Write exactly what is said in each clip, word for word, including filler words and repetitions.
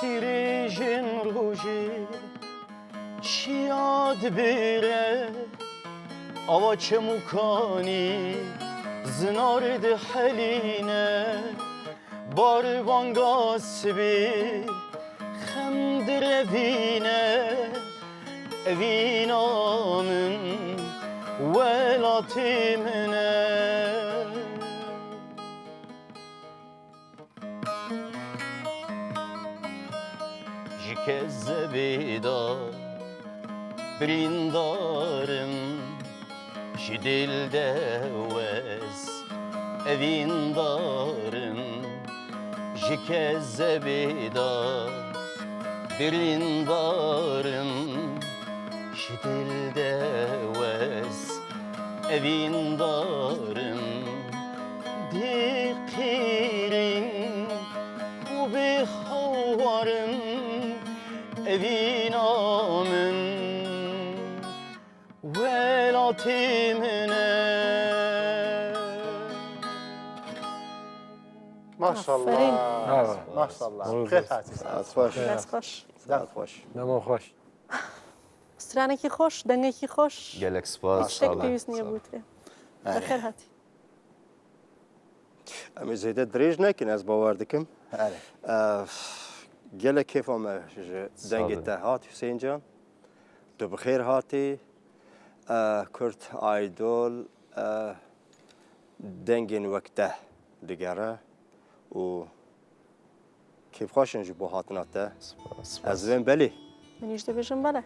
Dirêjin rojê çiya dibêre, ava çemûkanî zinar dihelîne. Barbanga sibê xem direvîne, evîna min welatê min e. Ji kezebê de birîndar im, ji dil de wez evîndar im. Ji kezebê de birîndar im, ji dil de wez evîndar im. Dê qîrîn û bêxewar im, evîna min welatê min e. Maşallah. Aferin. Bravo. Maşallah. Bravo. Xêr hatî. Saet xweş. Dest xweş. Saet xweş. Dema xweş. Stranekî xweş, dengekî xweş. Gelek spas. Tiştek pêwîst niye bûtre. Erê. Bi xêr hatî. Em ê zêde dirêj nekin, ez bawer dikim. Erê. Ev, gelek kêfa me ji dengê te hat, Huseyîn Can. Tu bi xêr hatî. E, Kurd Idol, e, dengên wek te digere û kêfxweş in ji bo hatina te. Spas, spas. Ez dibêm belê. Min jî dibêjim bele.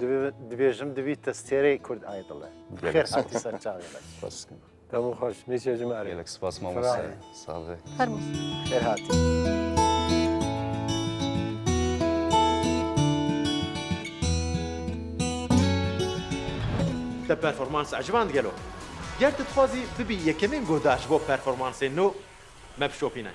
Dibê-, dibêjim dibî te stêrê Kurd Idol e. Gelek spas. Xêr hatî ser çavê me. Spas dikim. Dema xweş, mêşe ji me re. Gelek spas mamoste. Sağ ol. Sağ ol. Her mos. Xêr hatî. Te performans eciband gelo? Ger tu dixwazî bibî yekemîn guhdar ji bo performansên nû, me bişopîne.